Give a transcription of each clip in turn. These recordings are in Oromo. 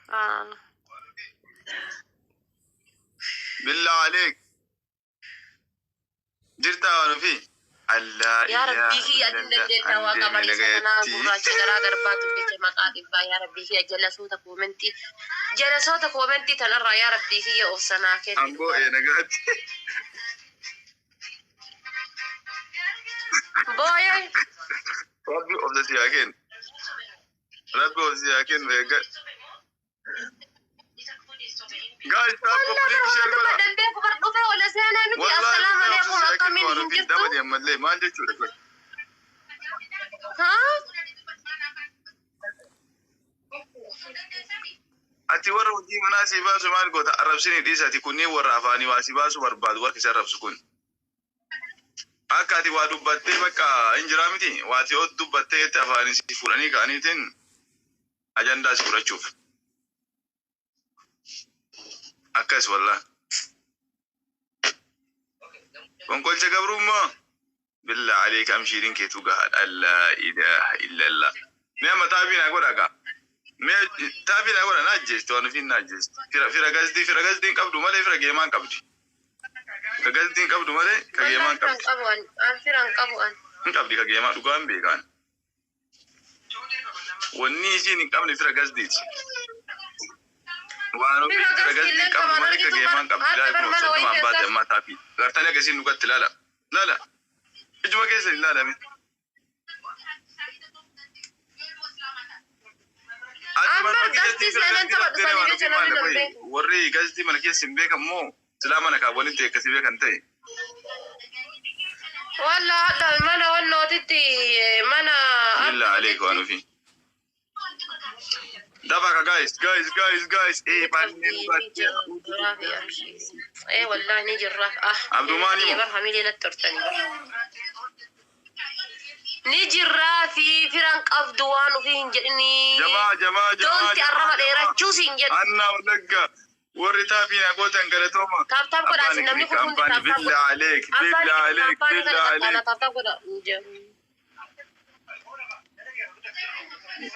Ah. Billaa aleek. Jirtaa waan ofii. Allaa Yaa Rabbii kiyya ati dandeettaa waa qabariisa kanaa gurraacha garaa garbaatu jecha maqaa dhibbaa yaa Rabbii kiyya jalasoota koomentii jalasoota koomentii tanarraa yaa Rabbii kiyya obsanaa kenni Amboo dhugaa. ee nagaatti. Booyee Rabbi obsa si haa kennu. Rabbi obsa si haa kennu eeggadhu. Guys, tap Wallah complete bara share hunda godha. dubbadhan beeku bar dhufee wala seenaa miti Wallahi assalaamu billahi obsa alaikum si haa kennu akkamiin waan hin ofii jirtu dabali ammallee maal jechuudha kun? haa Ati warra hojii manaa si baasu maal goota arrabsini dhiisati kunniin warra afaanii waa si baasu barbaadu warri si arrabsu kun. Akka ati waa dubbattee bakka hin jiraa miti waati ol dubbattee itti afaanii si fuudhanii ka'aniitiin ajandaa si fudhachuuf. Akkas wallah. Konkolcha gabrummaa. Billaa aleeka amshiiriin keetu gahaadha. Laa ilaaha illallah. Mee amma taabii naa godha gaa. Mee taabii naa godha naa ajjeesti waan ofiin naa ajjeesti. Fira fira gazdii fira gazdii hin qabdu malee fira geemaan qabdi. Ka gazdii hin qabdu malee ka Wallah geemaan firan qabdi. qabu an an firan qabu an. Hin qabdi ka geemaa dhugaa hin beekaan. Wanni isiin hin qabne fira gazdiiti. Waan ofii Fira fira gazdii gazdii illee hin qabdu qaban malee ka argitu bar geemaan qabdi. haadha Ilaali bar kun mana wayii soddomaan baate keessa. ammaa taapii. Gartanii akkasiin dhugatti ilaala. Ilaala. Ijuma keessa ilaalame. Ati An manuma bar keessatti gazdii fira seenan gazdii tapha dhabdee dhufanii waan jecha ofii namni maal nan qoyi beeku. warri gazdii mana keessa hin beekan moo silaa mana kaawwanitti akkasii beekan ta'e. Wallah hadha mana wannootitti mana Billaa aleek waan abduutitti. ofii. Dafa ka guys guys guys guys ee Ni baannee qabdi ni dhugaatti. jirraa fi abshii. Eh wallah ni jirraa ah Abdumaan kiyya himu. bar hamilee natti tortanii bar. Ni jirraa fi firan qabdu waan ofii hin jedhinii. Jamaa jamaa jamaa Doonti jamaa arraba jamaa. dheerachuus hin jedhu. Annaa wallagga warri taafii na gootan galatooma. Taap taap godhaa Abbaan isin namni ikri kun hundi kaampaanii taap taap godha. billaa aleek Abbaan billaa ikri aleek kaampaanii kana billaa qaqqaala aleek. taap taap godha. Hin jedhu.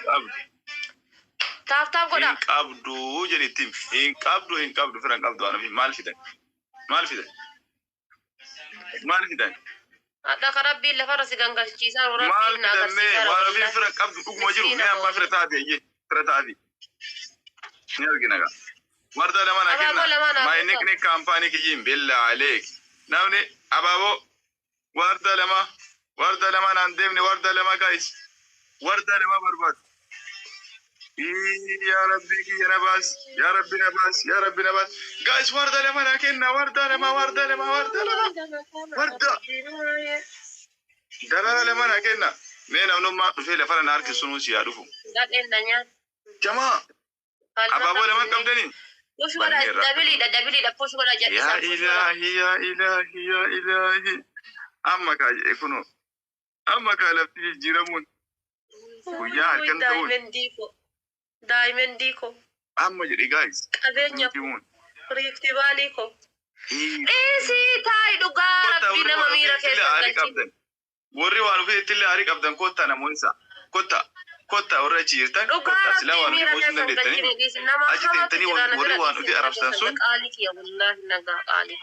Qabdu. Taap taap godha. Hin qabdu jedhitti hin qabdu hin qabdu fira hin qabdu waan ofii maal fidan maal fidan maal fidan Hadha ka rabbiin lafarra si gangalchiisaa maal rabbiin na fidan mee agarsiisaa waan ofii wallahi. fira hin qabdu dhuguma jiru mee Miskiina ammaa fira koo. taate iyyee fira taate ni argina gaa warda lama na kenna Abaaboo lama naa maay kenna. niqni kaampaanii kiyyiin billaa aleek namni abaaboo warda lama warda lama naan deemne warda lama guys warda lama barbaadu. Yaa Rabbi kiyya na baas yaa Rabbi na baas yaa Rabbi na baas guys warda lama na kenna warda lama warda lama warda lama warda darara lama na kenna mee namnummaa dhufee lafa na harkisunuu si haa dhufu. Dhaqeen na nyaata. Jamaa abaaboo lama qabdanii Push godha banneerra. dabiliidha dabiliidha push godha Yaa jedhisan push godha. ilaahi yaa ilaahi yaa ilaahi amma kaa jedhe kunoo amma kaa lafti jijjiiramuun guyyaa halkan ta'uun Daa'imman koo daa'imman koo amma jedhe guys qabeenya koo himuun. riifti vaalii koo. Dhiisii taa'i dhugaa Kottaa rabbii warri nama waan miira ofiitti illee keessa aarii galchi. qabdan. Warri waan ofiitti illee aarii qabdan kottaa namoonni isaa. Kottaa kottaa warri achi jirtan Dhugaa kottaa silaa rabbii waan ofii miira boosuu hin keessa dandeettanii galchine dhiisi nama achi hamaatu teettanii jira na warri bira waan dhiisi ofii nagaa arrabsan sun qaalii kiyya wallaahi nagaa qaalii.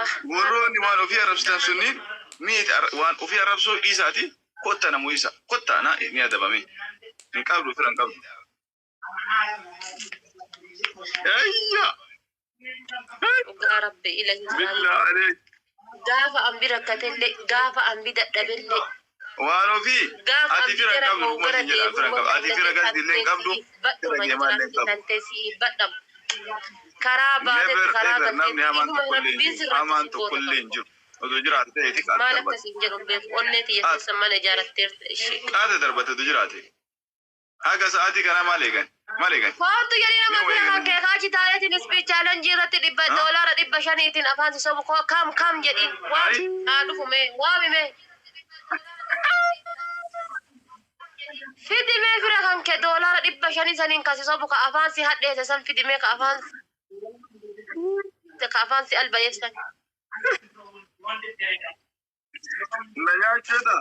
Ah warroonni waan ofii arrabsitan sunniin miiti waan ofii arrabsoo dhiisaati kottaa namoonni isaa kottaa na ni adabame hin qabdu fira hin qabdu. Ayya dhugaa rabbii ilahi billaa alee gaafa ambi rakkatellee gaafa ambi dadhabellee waan ofii gaafa ati ambi fira hin gara qabdu koo dhuguma gara siin jedha fira hin qabdu ati fira gasdi illee hin qabdu fira badhuma geemaa illee hin jiraatti qabdu. tantee sii badhamu karaa baatetti Never karaa ever namni galteetti hamaan dhuguma tokkollee hin rabbiin jiru. sirratti Hamaan si goota tokkollee hin tokko jiru. Osoo jiraate ta'eeti qaata maal darbate. akkasiin jedhu hin beeku onnee tiyya Qaata keessa mana ijaaratteerta ishee. qaata darbate osoo jiraate. Haga sa'aatii kanaa maal eegan? Maal eegan? Koottu jedhii nama Yoo bira eegan kan kee kaachi taayetiin ispii chaalenjii irratti dhibba Ha? doolaara 500tiin afaan si sobu koo kam kam jedhiin waami Ayi haa dhufu mee waami mee fidi mee fira kan kee doolaara 500 saniin kasi sobu ka afaan si hadheesse san fidi mee ka afaan si albayeessan. Na nyaacheeta.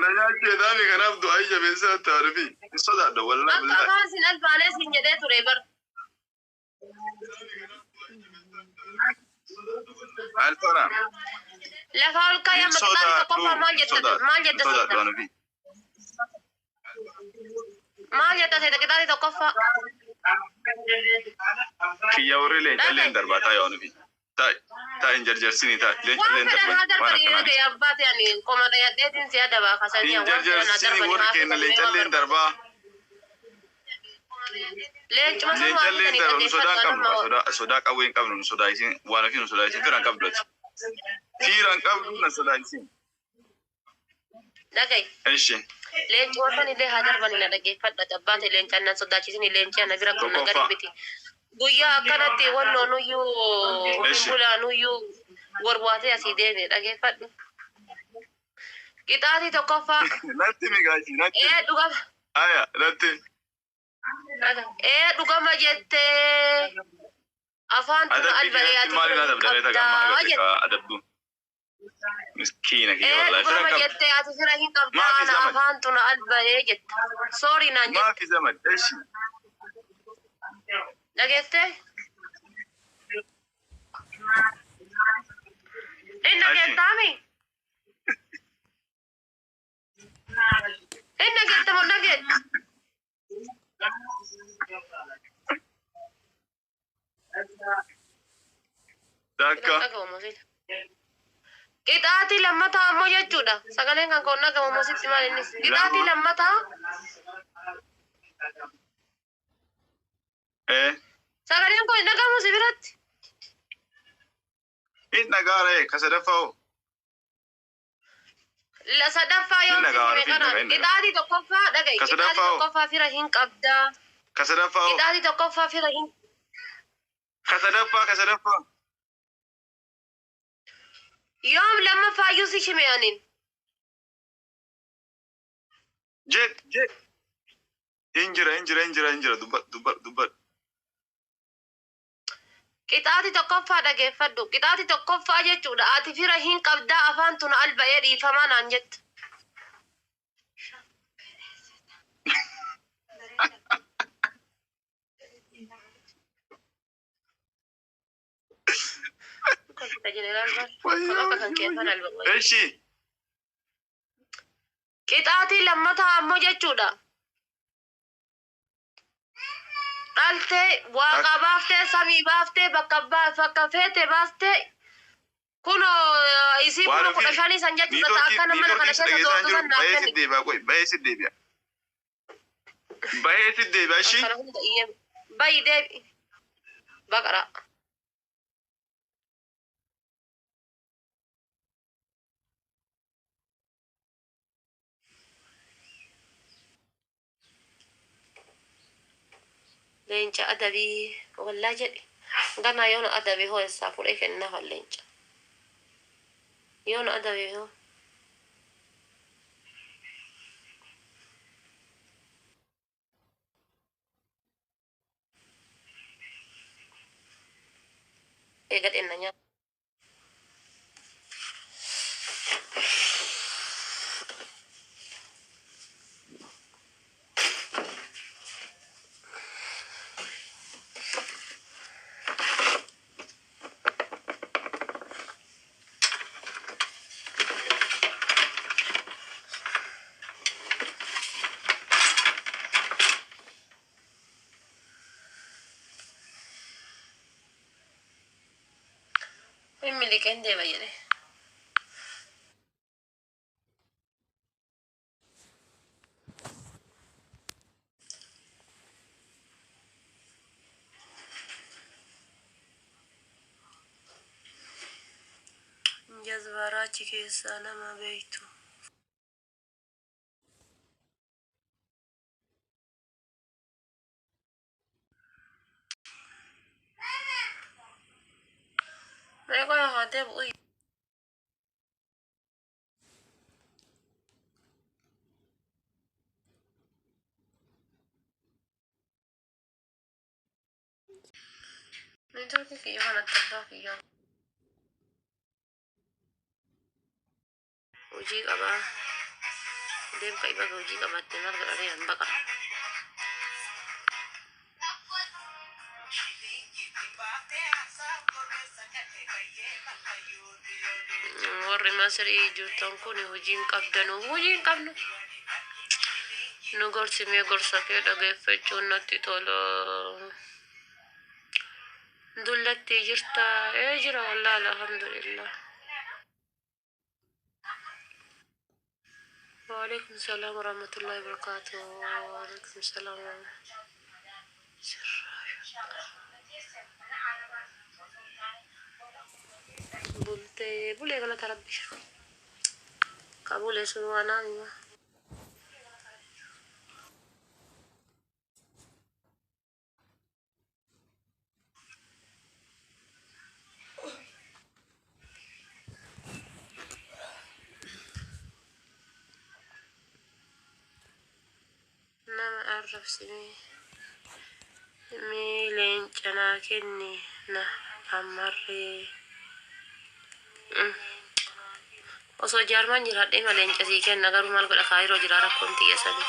Na nyaacheeta mi kanaaf du'aa jabeessaa ta'aa dhufi. Hin sodaadhu wallahi Akka billahi. afaan sin albaanee sin jedhee ture bar. Alfara. Lafa ol ka'ee Hin amma qixaaxii sodaadhu. tokkoffaa maal Hin jetta sodaadhu. maal Hin jetta sodaadhu seeta? waan ofii. Maal jetta seeta qixaaxii tokkoffaa? Kiyya warri leencallee hin Dhaga'i. darbaa taa'e waan ofii. Taa'e taa'e hin jarjarsinii taa'e Waan leencallee hin fedhan darban haa waan darbanii akkanaa dhaga'i miti. abbaa ta'ani qoma dhayadheetiin si adabaa kasanii Hin waan fedhan haa jarjarsinii darbanii warri haa keenya fedhan mee waan leencallee hin barbaadu. darbaa. Leencuma san waa Leencallee hin fitanii darba nu sodaa dhaggeeffadhu hin qabnu anamma sodaa sodaa qabuu hin qabnu nu sodaachisin waan ofii nu sodaachisin fira hin qabdu ati. Fira hin qabdu na sodaachisin. dhaga'i. Eshi Leencuma san illee haa darbanii na dhaggeeffadhu abbaa ta'e leencaan nan sodaachisin leenci ana bira kun na gadi tokkoffaa. miti. Guyyaa akkanatti wannoonuyyuu hin Eshi bulaanuyyuu warwaatee asii deeme dhaggeeffadhu. Qixaatii tokkoffaa. natti migaachi natti Ee dhugama. aya natti Ee dhugama jettee afaan tun adabbii albalee keenyatti ati maaliin fira hin adabdamee tagamma qabdaa agarte jette. kaa adabdu miskiina kiyya Ee wallahi fira dhugama hin qabdu. jettee ati fira hin qabdaa Maafi ana zamad afaan tun albalee jette. Soorii naan jette. maafi zamad eshi Dhageessee? Inni eshi dhageessaami? Inni dhageessa moo dhageessa? Dakka Dhagahu sila. Qixaatii lammataa ammoo jechuudha. Sagaleen kan koon dhagahu sitti maal innis? Qixaatii lamma lammataa ee sagaleen kun hin dhagahamu si biratti. hin dhagaara ee ka sadaffaa hoo La sadaffaa hin yoom dhagaa sitti waan ofii hin dhagaa meeqanaan? hin dhagaa. Qixaatii tokkoffaa dhaga'i. Ka Qixaatii sadaffaa hoo tokkoffaa fira hin qabdaa. ka sadaffaa hoo Qixaatii tokkoffaa fira hin ka sadaffaa ka sadaffaa. yoom lammaffaa iyyuu si hime anin. Jedh jedh hin jira hin jira hin jira hin jira dubbadhu dubbadhu dubbadhu. Qixaatii tokkoffaa dhageeffadhu. Qixaatii tokkoffaa jechuudha. Ati fira hin qabdaa afaan tun alba'ee dhiifamaa naan jette. Kan Wayyoo akka kan wayyoo kee afaan wayyoo. alba'u wayya. Eshi Qixaatii lammataa ammoo jechuudha. Dhaltee waaqa akka baaftee samii baaftee bakka bakka feete baaftee kunoo isii waan kuma kudha ofii shanii san jechuudha ta'a niitoorkii akkana mana kana niitoorkiin si keessa dhageessaa hin doortu jiru san naaf bahee kenni. si deebi'a qoy bahee si deebi'a. Bahee si deebi'a eshi Akkana hunda iyyee bayi deebi baqara. Leenca adabii wallaa jedhi. Ganaa yoona adabii hoo eessaa fuudhee kennaaf leenca. Yoona adabii hoo. Eega dhenna nyaata. Inni liqeen deema jedhe. Jazbaraa achi keessaa nama beektu. Meeqa haa deebi'u? Neetwoorkii kiyya kanatti abbaa kiyya. Hojii qabaa. Deemka ibaga hojii qabaatte maal godhanii an baqara. Warri Masrii jirtan kun hojii hin qabdanu, hojii hin qabnu. Nu gorsimee gorsa kee dhageeffachuun natti tola. Dullatti jirta ee jira wallahi alhamdulillah. Waalaikum salaam warahmatullahi wabarakatuh. Waalaikum salaam. Bultee bulee galata rabbi. Ka bulee sun waan haamima. Nama arrabsime mee leenca naa kenni na ammarree. Osoo jaarmaan jiraadhee ma leenca sii kenna, garuu maal godha, Kaayiroo jira rakkoon tiyya sani.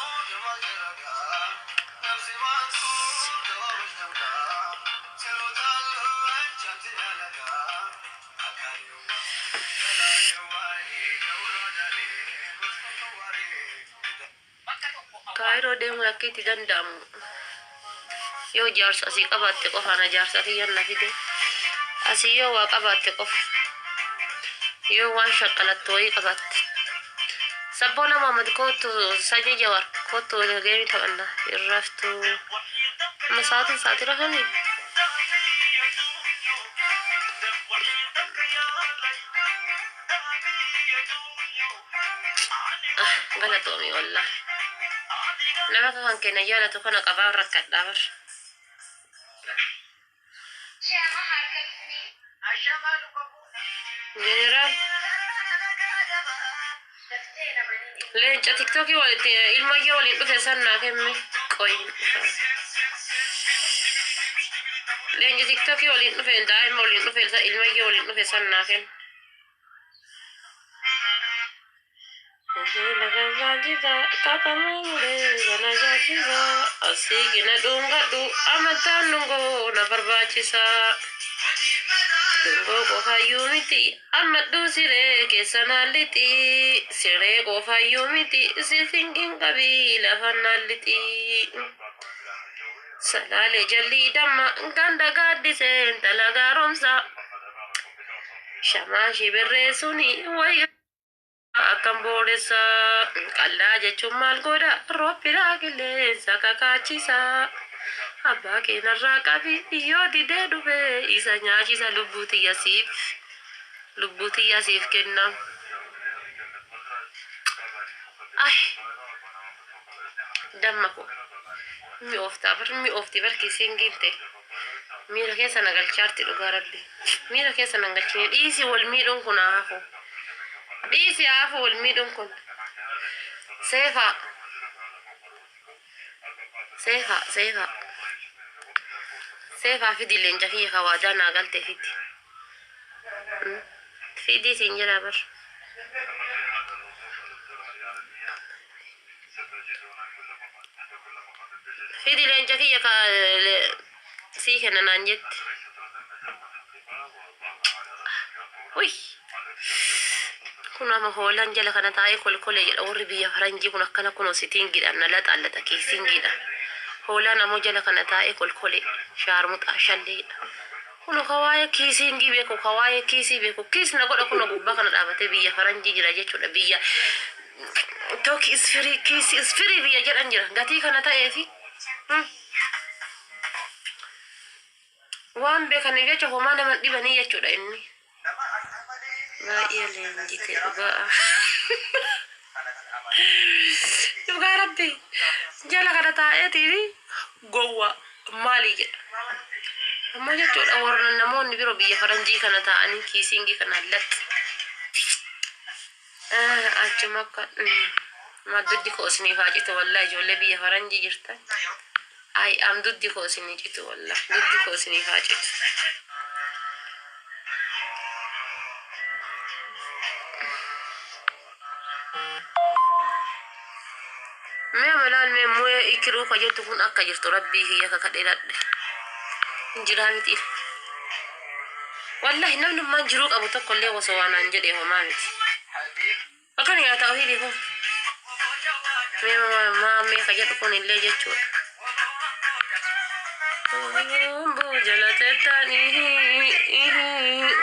Kaayiroo deemuun akka itti danda'amu yoo jaarsa asii qabaatte qofa. Na jaarsa kiyyan na fide asii yoo waa qabaatte qofa, yoo waan shaqqalattu wayii qabaatte. Sabboona Muhammad kootu, sanyii Jawar kootu, game taphanna. Irraftu amma sa'aatiin sa'aatii rafanii. Ah, galatoomi wallah. Nama kan keenya jaalatu kana qabaa rakkadhaa bar. Jeneraal leenca TikTokii walitti ilmayyoo waliin dhufe san naa kenne qoyi. Leenca TikTokii waliin dhufe, daa'ima waliin dhufe, ilmayyoo waliin dhufe san naa kenne. Asiigina dhungadhu, amantaan dhungoo na barbaachisa. Dhungoo qofayyuu miti, ammadhuu siree keessa naallixi. Siree qofayyuu miti, sifinqin qabii lafa naallixi. Salaalee jalli damma ganda gaaddisee intala gaaromsa. Shamaa shibirree suni wayya akkam boodessa. Qallaa jechuun maal godha, roobbiraa qilleensa kakaachisa. Abbaa keenarraa qabi, yoo didee dhufe isa nyaachisa. Lubbuu tiyya siif, lubbuu tiyya siif kenna. Ay, damma ko mi'ooftaa bar, mi'oofti bar kiisingiin ta'e. Miira keessa na galchaarti, dhugaa rabbi. Miira keessa na galchine, dhiisi, wal miidhuun kun haa hafu. Dhiisi, haa hafu wal miidhuun kun. Seefaa. Seefaa, seefaa. Seefaa fidi, leenca kiyya ka waadaa naa galte fidi. Fidii siin jedhaa bar. Fidi leenca kiyya ka sii kenna naan jetti. Uy. Kun ama hoolaan jala kana taa'ee kolkolee jedha. Warri biyya faranjii kun akkana kunoo sittingiidhaan na laxaallata kissingiidhaan. Hoolaan ammoo jala kana taa'ee kolkolee shaarmuxaa shalleedha. Kun ka waa'ee kissingii beeku, ka waa'ee kissii beeku, kiss na godha. Kun gubbaa kana dhaabatee biyya faranjii jira jechuudha. Biyya talk is free, kiss is free biyya jedhan jira. Gatii kana ta'eefi waan beekaniif jecha homaa nama dhibanii jechuudha inni. Baay'ee leenjite dhugaa. Dhugaa rabbi jala kana taa'eetiin gowwa maali jedha. Ammoo jechuudha warra namoonni biroo biyya faranjii kana taa'anii kissingii kana laxxi. Achuma akka duddi koo isiniif haa citu wallaahi, ijoollee biyya faranjii jirtan. Ay, am duddi koo isinii citu, wallaahi duddi koo isiniif haa citu. Mee malaan mee mu'ee ikiruu ka jettu kun akka jirtu rabbii kiyya kakadheedhadhe. Jiraa miti. Wallahi namnummaan jiruu qabu tokko illee osoo waan aan jedhe homaa miti. Akkana nyaata ofii kun. Mee maammee ka jedhu kun illee jechuudha. Woboo jala teettanii,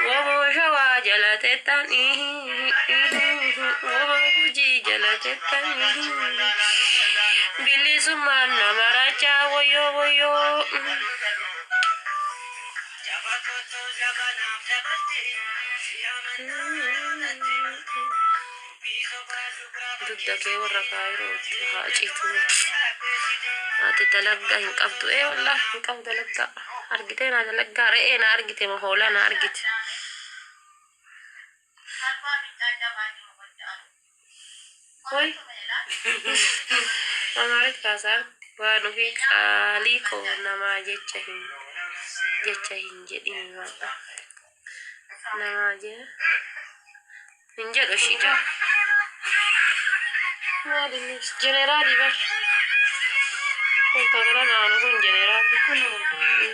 woboo shawaa jala teettanii, woboo gujii jala teettanii. Bilisummaan nama raachaa wayyoo wayyoo. Dugda kee warra kaayirootti haa citu. Ati dalaggaa hin qabdu. Ee wallah hin qabu dalaggaa. Argitee naa dalaggaa re'ee na argite moo hoolaa na argite. Hoy. Amaarit kaasaa waan ofii qaalii koo namaa jecha hin jedhini waaqa. Namaa jee hin jedhu ishii jaa. Maal inni jeneraalii bar. Kun kan gara naanu kun jeneraalii.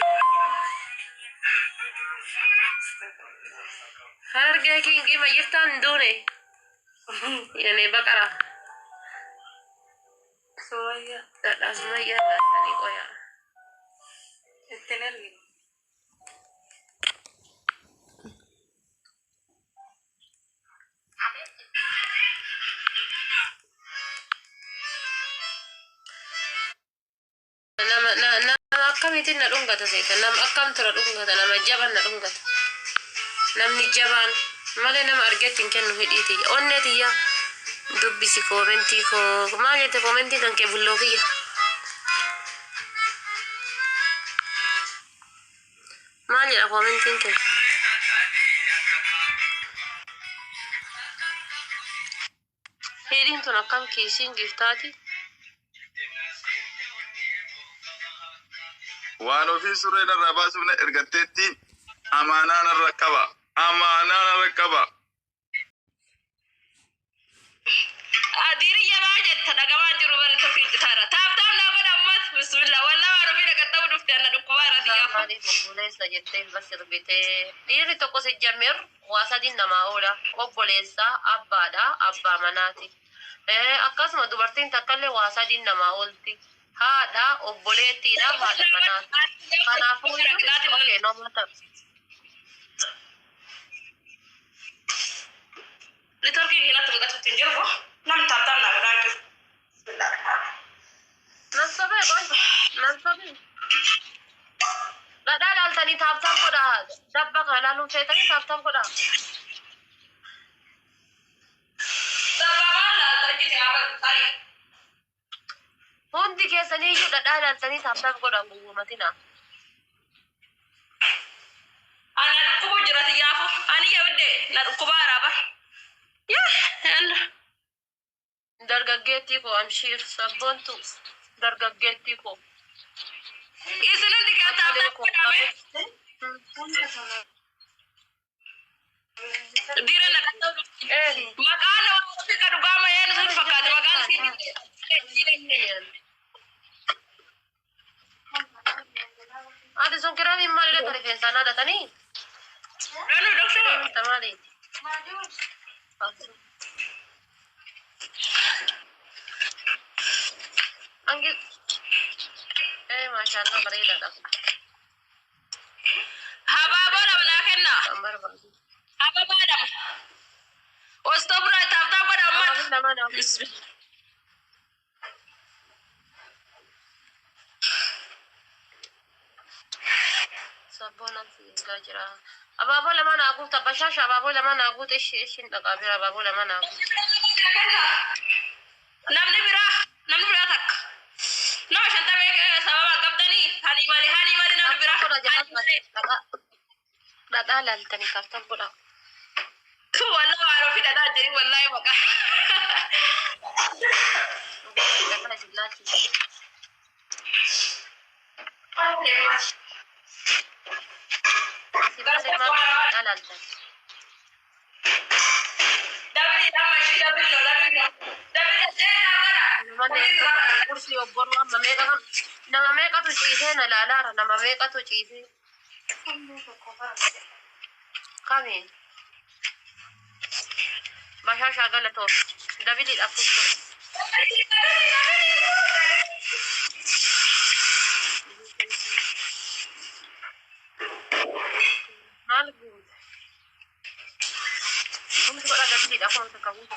Harargee kiinqii ma jirtaan duune. Yane baqara. Sumayyaa. Dhadhaa sumayyaa laatanii qoyaa. Ittiin ergine. Nama nama akkamiitiin na dhungata seeta? Nama akkamtu na dhungata? Nama jabaan na dhungata. Namni jabaan malee nama argeetti hin kennu hidhii tiyya. Onnee tiyya dubbisi koomentii koo. Maal jette koomentii kan kee bulloo kiyya? Maal jedha koomentiin kee? Hidhiin tun akkam kiisiin giftaati? Waan ofii surree narraa baasuuf na ergatteetti amaanaa narra qaba. Amaanaa narra qaba. Adiiri jabaa jetta dhagamaa jiru bara tokko taara. Tap tap naa godha ammas bismillah wallaa waan ofii dhaqaxxabu dhufte anna dhukkubaa irratti gaafa. Maaliif obboleessa jettee bas sirbitee dhiirri tokko si jammir waa sadiin namaa oola. Obboleessa, abbaadha, abbaa manaati. Akkasuma dubartiin takkallee waa sadiin namaa oolti. Haadha, obboleettiidha, haadha manaati. Kanaafuu iyyuu okay, no matter. Networkii keenyatti mul'atutti hin jiru. Namni tap tap naa godhaa jiru. Bismillah. Nan sobee qoy, nan sobee. Dhadhaa laaltanii tap tap godhaa. Dabba kana laaluun feetanii tap tap godhaa. Dabba maal laalta jette haa tarii. Hundi keessanii iyyuu dhadhaa laaltanii tap tap godhaa guwwumatina. Ana dhukkubu jira tiyyaafu. Ani yawde na dhukkubaa jira bar. Yaa yalla. Dargaggeettii koo amshiir sabboontu dargaggeettii koo. Isin hundi kee tap tap godhame. Dhiira na qaxxabu dhufti. Maqaan waan ofii ka dhugaa mayee nuti fakkaate maqaan isii. Ati sun kiraabiin maalirra rifeensaan haadatanii? Anu doksoo. Maaliiti? Angi maashaallah bareedaadha. Habaaboo lama naa kenna. Kan barbaadu. Habaaboo lama. Ostoo biraa tap tap godha ummata. Habaaboo lama naa. Sabboonaan si eegaa jira. Abaaboo lama naa guuta. Bashaasha abaaboo lama naa guuta. Ishee ishiin dhaqaa bira abaaboo lama naa guuta. Namni biraa takka. Nama shantamee sababa qabdanii hani malee namni biraa hani malee. Dhadhaa laaltanii tap tap godhaa. Wallah waan ofii dhadhaa jedhi wallahi maqaa. Dhadhaa isin laalchisa. Isin malee maal dhadhaa laaltan? Dabili amma ishii dabili no dabili no. Dabili seenaa bara. Malee kursii obboruu amma meeqa kam nama meeqatu ciisee na laalaara, nama meeqatu ciisee kami. Bashaashaa galatoo. Dabiliidha fuuldura. Maal guute? Bumti godhaa dabiliidha akkuma takka guutu.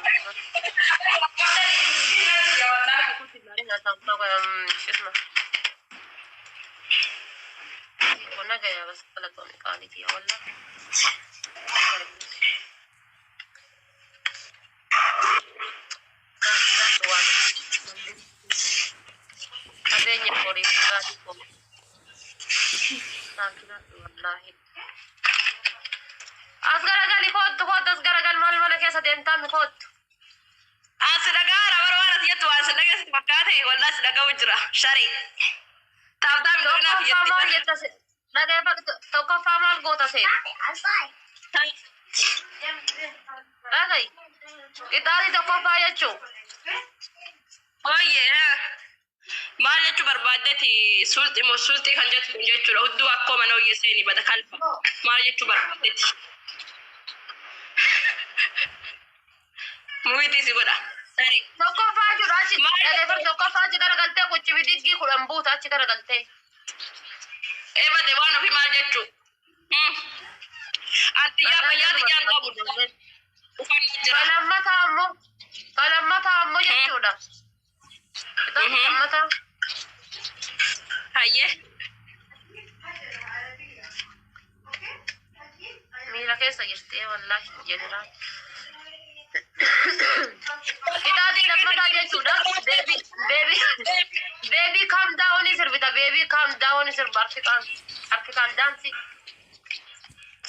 Qabeenya horii dhugaatii koo as garagali kottu kottu as garagal maal mana keessa deemtaa mi kottu. As dhagaara bara waan as jettu waan si dhageessu fakkaate waldaa si dhaga'u jira. Shari. Taaptaap godhinaaf Tokkoffaa maal jetti. jetta dhageeffadhu tokkoffaa maal goota seet? Dhaga'i. Qixaatii tokkoffaa jechuu. Ooyyee. Maal jechuu barbaaddeeti sulxii moo sulxii kan jettu kun jechuudha. Hudduu akkoo mana hojii seeni bada kalfa. Maal jechuu barbaaddeeti? Muwiitii si godha. Shari. Tokkoffaa jechuudha achi Maal dhageeffadhu tokkoffaa achi garagaltee qucci bidiggii kudhan buuta achi garagaltee. Eebade waan ofii maal jechuu? Antiyyaa fayyaa tiyyaan qabu. Uffanni jira. Kalammataa ammoo kalammataa ammoo jechuudha. Qixaatii lammataa. Hayyee. Miira keessa jirti wallaahi jeneraal. Qixaatii lammataa jechuudha. Baby baby baby calm down sirbita baby calm down sirba Afrikaan Afrikaan dance.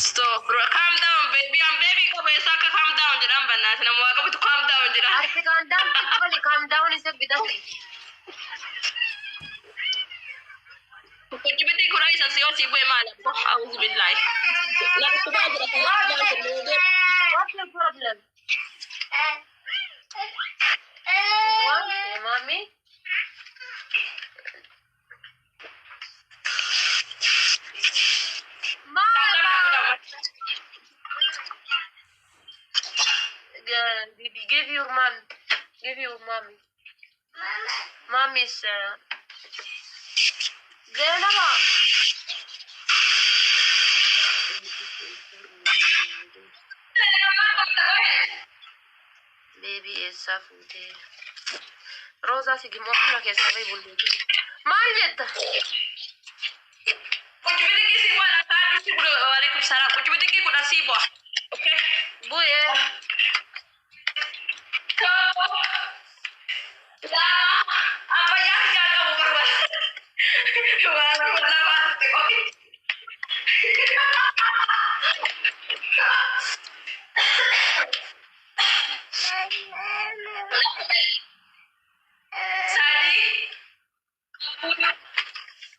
Stop bro. Calm down baby. I'm baby qabu eessa akka calm down jedhaan bannaati. Nama waa qabutu calm down jedhaan. Afrikaan dance bali calm down sirbita. Quccibitii kudha isa si osii bu'e maal abbo? A'uuzu billaahi. Na dhukkubaa jira. What's the problem? What, mommy? Mama! Give your mom. Give your mommy. Mommy is Zainaba. Baby eessaa fuutee? Roozaa si gimmoo fuula keessaa bahi bulleetii. Maal jetta? Quccibitii si bu'a lafaa si bu'a. Waalaikum salaam. Quccibitii kudha si bu'a. Okay. Bu'ee. Tokko. Lama. Ammayyaa ijaa qabu barbaada. Waan lama xiqqoo. Sadi.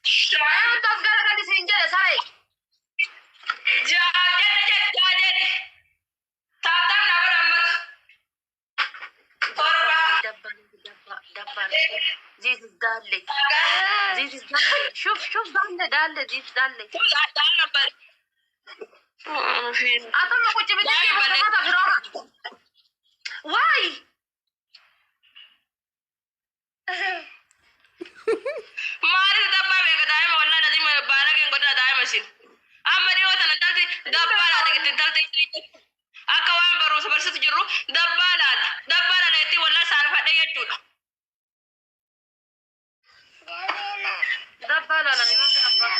Shan. Eenyutu as garagali siin jedhe saree? Ja'a jedhe jedhe ja'a jedhe. Taaptaap na godha ammas. Torba. Dabba dabba dabba. This is dalle. This is dalle. شوف شوف dalle dalle this dalle. Atama kuchi bitti mata firoma. Why? Maaliif dabbaa beeka daa'ima wallaa lazima baala keen godhaa daa'ima isin. Amma dhiyoo tana intalti dabbaa laata itti intalti akka waan barumsa barsiisu jirru dabbaa laata dabbaa laata itti wallaa saalfadhe jechuudha. Dabbaa laala ni waan dabbaa.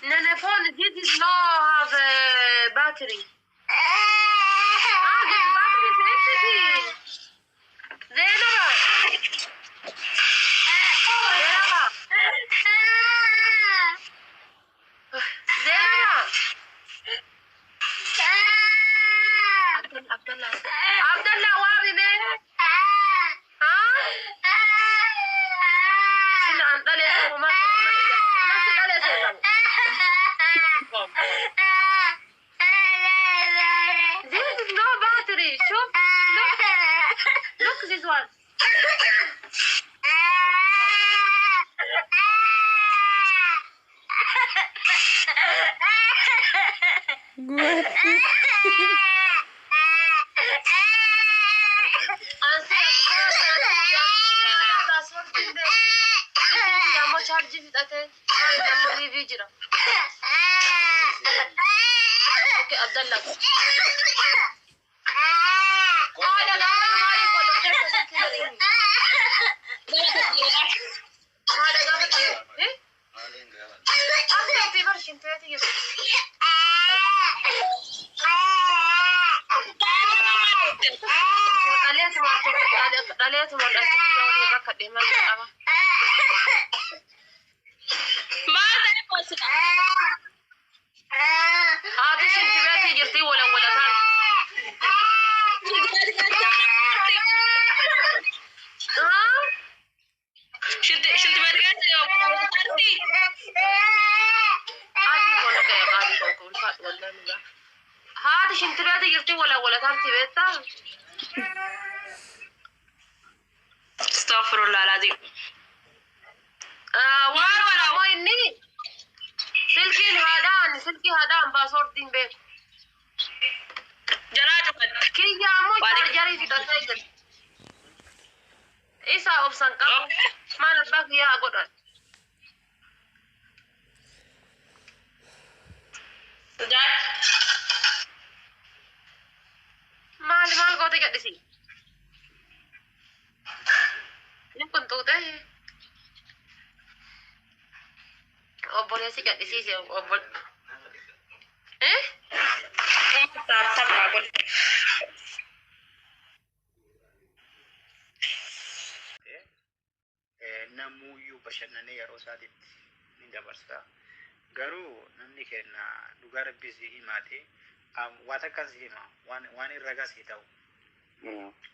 Nene phone this is no have battery. Ah, this battery is empty. Zainaba. Zainaba. Zainaba. Abdallah Abdallah waami mee. Ha? Sila an dhalee uumamaa natti dhalee seesamu. This is no battery. شوف look look this one. fixate. Kaalid ammoo liivii jira. Okay, Abdallah. Haadha gaafatu maaliif qolloftee silkii jedhini? Haadha gaafatu. Eh? Akka itti bar shinteeti jirti. Dhaleetuma dhalcha kiyya waliin rakkadhee maal qaba? Maal ta'e boosita? Haati shintibeetii jirti walan walataan. Shinti beeti keessa walawwalatarti. Adii gola ga'e qaalii tokko ulfaadhu wallaan dhugaa. Haati shintibeetii jirti walan walatarti beektaa? Astaghfirullah alazim. Waan ammoo inni silkiin haadhaan silkii haadhaan paaswoordiin beeku. Jalaa cufatte. Kiyya ammoo chaarjarii fixatee jira. Isa obsan qabu maal abbaa kiyyaa godhan. Maal maal goote gadhisi? Inni kun tuutee obboleessi gadhisiise obbol. Eh? Taaptaa godhe. Namuuyyuu bashannanee yeroo isaatitti ni dabarsa. Garuu namni keenya dhugaa rabbii si himaate waa takkaan si hima waan irra gaa si ta'u.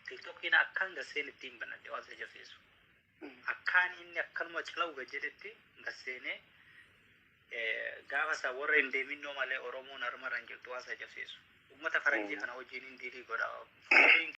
Tiktookiin akkaan gasseen ittiin banadhe waan si ajaa'ibsiisu. Akkaan inni akkanuma cala'u gad jedhetti gasseenee gaafa isaa warra hin deeminnoo malee Oromoon harmarra hin jirtu waan si ajaa'ibsiisu. Uummata faranjii kana wajjin hin diilii godha.